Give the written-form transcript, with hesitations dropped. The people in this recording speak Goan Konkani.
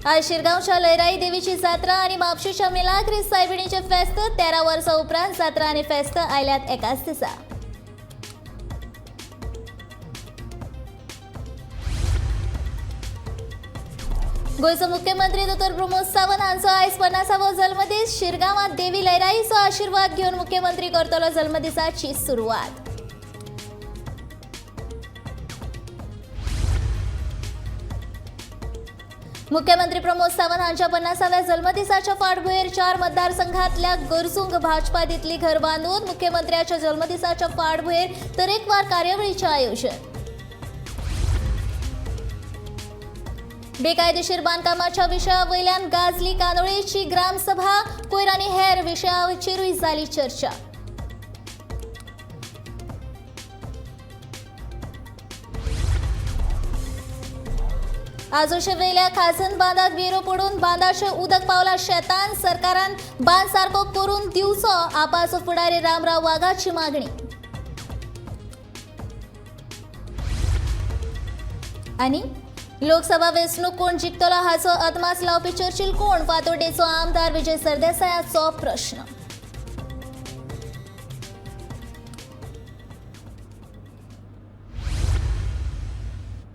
आज शिरगांवच्या लयराई देवीची जात्रा आनी म्हापशेच्या मिलाग्रीस सायबिणीचें फेस्त. 13 वर्सां उपरांत जात्रा आनी फेस्त आयल्यात एकाच दिसा. गोंयचो मुख्यमंत्री दोतोर प्रमोद सावंत हांचो आयज 50वो जल्मदीस. शिरगांवांत देवी लयराईचो आशिर्वाद घेवन मुख्यमंत्री करतलो जल्मदिसाची सुरवात. मुख्यमंत्री प्रमोद सावंत हांच्या 50व्या जल्मदिसाच्या फाटभुंयेर 4 मतदारसंघातल्या गरजूंक भाजपा दितली घर बांदून. मुख्यमंत्र्याच्या जल्मदिसाच्या फाटभुंयेर तरेकवार कार्यावळीचें आयोजन. बेकायदेशीर बांदकामाच्या विशया वयल्यान गाजली कांदोळेची ग्रामसभा. कोयर आनी हेर विशयाचेरूय जाली चर्चा. आजोशेवेल्या खाजन बांदाक वेरो पडून बांदाचें उदक पावला शेतान. सरकारान बांद सारको करून दिवचो, आपाचो फुडारी रामराव वाघाची मागणी. आनी लोकसभा वेंचणूक कोण जिखतलो हाचो अदमास लावपी चर्चिल कोण? फातोड्डेचो आमदार विजय सरदेसायाचो प्रश्न.